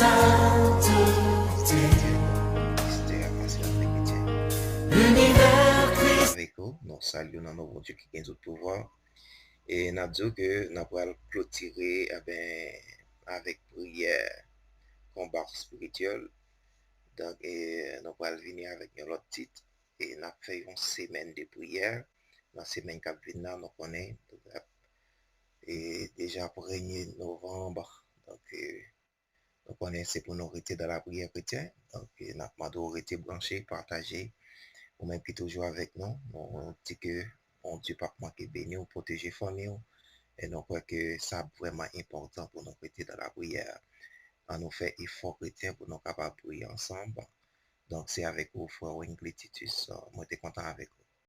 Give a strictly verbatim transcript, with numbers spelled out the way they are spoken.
Mistè a, paske nou te kretyen. Avèk ou, nou salye w nan non Bondye ki gen tout pouvwa. E n ap di w ke n ap pral klotire, enben, avèk priyè konba espirityèl. Donk, e, nou pral vini avèk yon lòt tit. E n ap fè yon semèn de priyè. Nan semèn k ap vin nan, nou konnen, nou ap, e, deja premye novanm. Donk, e, nou konnen se pou nou rete dans la prière chrétienne. Donk, e, n ap mande w rete branche, pataje. Ou menm ki toujou avèk nou, nou di ke Bondye p ap manke beni w, pwoteje fanmi w. E nou kwè ke sa vrèman enpòtan pou nou rete dans la prière. Ann nou fè efò kretyen pou nou kapab priye ansanm. Donk, se avèk ou, frè Winkley Titus. Mwen te kontan avèk